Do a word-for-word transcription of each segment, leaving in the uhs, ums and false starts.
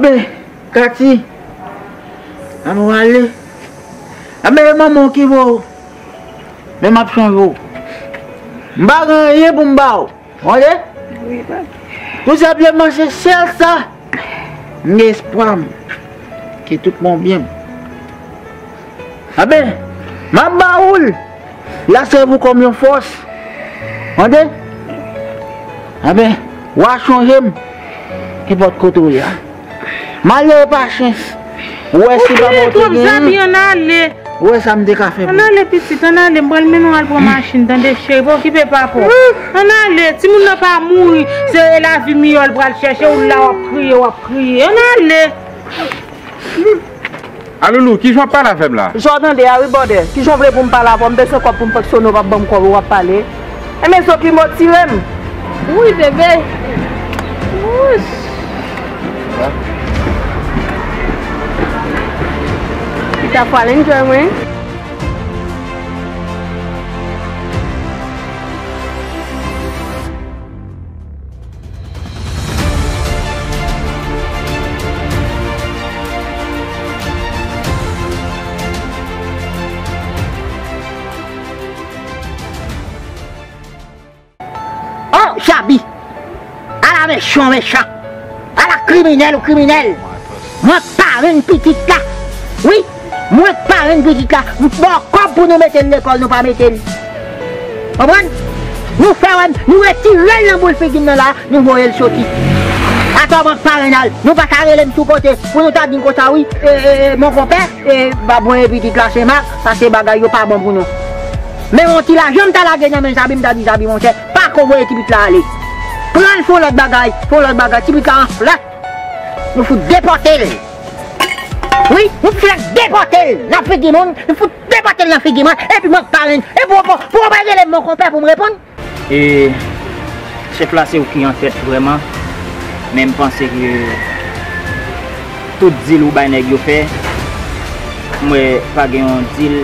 Anben, Kati, ann nou ale. Anben, e manman w ki voye w. Men m ap chanje w. M pa gen anyen pou m ba w. Tande? Wi, papa. Tou senpleman, se sèl sa. M gen espwa m ke tout bon byen m. Anben, m ap ba ou l. L ap sèvi w kòm yon fòs. Tande? Anben, w a chonje m. Nenpòt kote w ye a. Malere pa chens. Ou wè si papa w te genyen. Ou peye twòp zabi, ann ale. Ou wè sa m te ka fè pou ou. Ann ale, pitit, ann ale. M pral mennen w al pran machin, tande, cheri. Pa okipe papa w. Ann ale. Timoun nan pa mouri. Se lavi miyò l pral chèche. Ou la, w ap kriye, w ap kriye. Ann ale. Aloulou, kijan w ap pale avè m la? Jan w tande a, wi, bòdè. Kijan w vle pou m pale avè w? M bezwen kòb pou m fonksyone, w p ap ban m kòb, w ap pale. Enben, zòt li motire m. Wi, bebe. Wouch. Li ta pral enjoy mwen. Oh, Chabi! Ala mechan, mechan! Ala kriminèl ou kriminèl! Mwen k parenn pitit la! Wi! Mwen k parenn pitit la! M ba w kòb pou nou mete l lekòl, nou pa mete l! Konprann? Nou fè wè n, nou retire l nan boul figi n nan la, nou voye l soti. Atò mwen k parenn al, nou pa ka rele m sou kote pou nou ta di m konsa wi, e, e, e, mon konpè, e, ba voye pitit la Senmak, paske bagay yo pa bon pou nou. Men yon ti lajan m ta lage nan men Zabi, m ta di Zabi, monchè, pa ko voye ti pitit la ale. Pran l fè yon lòt bagay, fè yon lòt bagay, ti pitit la an flè. Nou fout depòte l. Wi, nou fout depòte l nan figi moun, nou fout depòte l nan figi mwen, epi mwen k parenn, epi w, pou w pa rele m mon konpè pou m reponn. E chèf la, se ou ki an tèt vrèman, men m panse ke tout dil ou bay nèg yo fè, m wè pa gen yon dil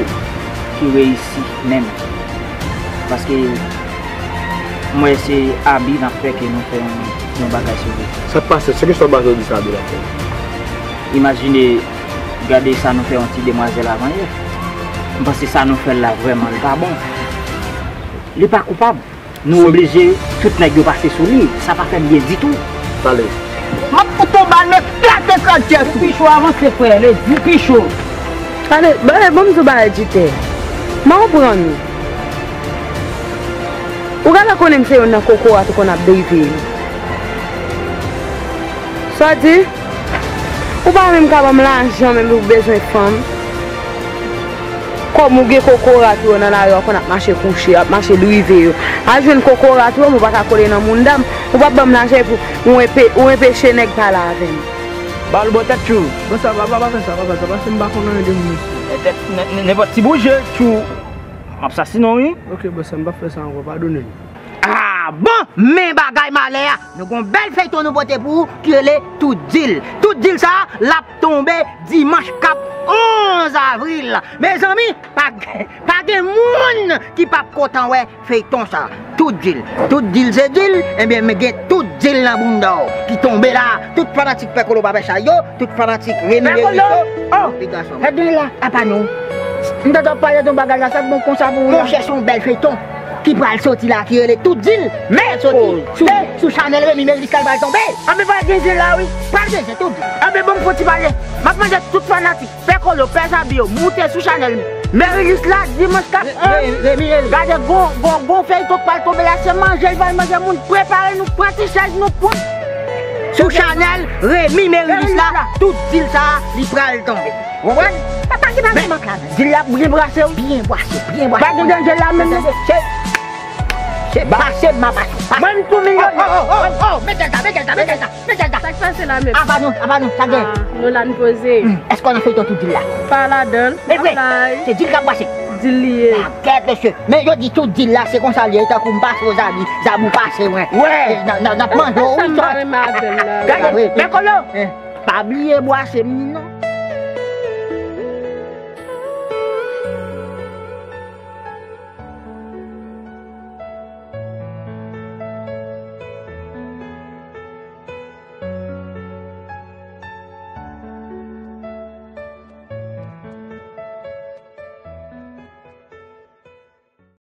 ki reyisi menm. Paske m wè se abi n ap fè ke nou fè yon, yon bagay serye. Sa k pase? Se kesyon bagay ou di sa abi n ap fè? Imajine, gade sa nou fè yon ti demwazèl avanyè. M panse sa nou fè l la vrèman li pa bon. Li pa koupab. Nou oblije, tout nèg yo pase sou li. Sa pa fè m byen ditou. Pale. M ap fout on bal, m eklate kran tèt ou. Picho avanse, frè, lè di Picho. Tande, ba, ban m di w bagay, Jitè. M a konprann ou. Ou genlè konnen m se youn nan kokorat ou konn ap drive yo. Sa w di? Ou pa menm ka ban m lajan menm, ou bezwen fanm. Kòm ou gen kokorat ou yo nan lari a, w konn ap mache kouche, ap mache drive yo. Al jwenn kokorat ou yo, men w pa ka kole nan mounda m. Ou p ap ban m lajan epi w enpe-, ou enpeche nèg pale avè m. Ba l bò tèt, Tchou. Bon, sa va, pa, pa fè sa, pa fè sa, paske m pa konn anyen de moun isit. E tèt, n-, n-, nenpòt ti bouje, Tchou. M ap sasinen w, wi. Ok, bòs, m p ap fè sa ankò, padone m. Ah, bon, men bagay malè a. Nou gon bèl feyton nou pote pou ou ki rele Tout Dil. Tout Dil sa, l ap tonbe dimanch k ap onz avril. Mezanmi, pa, pa gen moun ki p ap kontan wè feyton sa. Tout Dil. Tout Dil se dil, ebyen, men gen Tout Dil nan bounda w ki tonbe la. Tout fanatik Pè Kolo pa fè sa yo, tout fanatik Remy Merilis yo, oh, piga sòm. Gade la, apa nou. M tande w ap pale de yon bagay la, sa k bon konsa pou ou la? Monchè, se yon bèl feyton ki pral soti la, ki rele Tout Dil. Men soti sou, sou chanèl Remy Merilis la, l pral tonbe. Anben, pral gen zen la, wi. Pral gen zen, Tout Dil. Anben, ban m fon ti pale. M ap mande tout fanatik Pè Kolo, Pè Zabi yo, moute sou chanèl Merilis la, dimanch k ap onz. Re-, Re-, Remy Merilis. Gade, gon, gon, gon feyton k pral tonbe la, se manje l pral manje moun. Prepare nou, pran ti chèz nou, pran. Sou chanèl Remy Merilis la, Merilis la, Tout Dil sa, li pral tonbe. Ou konprann? Papa ki pa gen mank la, men. Dil la ap byen brase, wi. Byen brase, byen brase. Pa gen danje la menm, non. Se, se pase m ap pase. Mwen m tou milyon. Oh, oh, oh, oh, oh, mete l ta, mete l ta, mete l ta, mete l ta. Sa k pase la menm? Apa nou, apa nou, sa gen? Ah, nou la n poze. Hmm, èske w nan feyton Tout Dil la? Pa ladan l. E vre, se dil k ap brase. Dil li ye. Ah, kèt, mesye. Men yo di Tout Dil la, se konsa li ye, tankou m pase o Zabi, Zabi ou pase mwen. Wè. N a, n a, n ap manje w, wi. Sa m pa renmen avè l la. Gade, men Kolo, pa bliye bwase m non.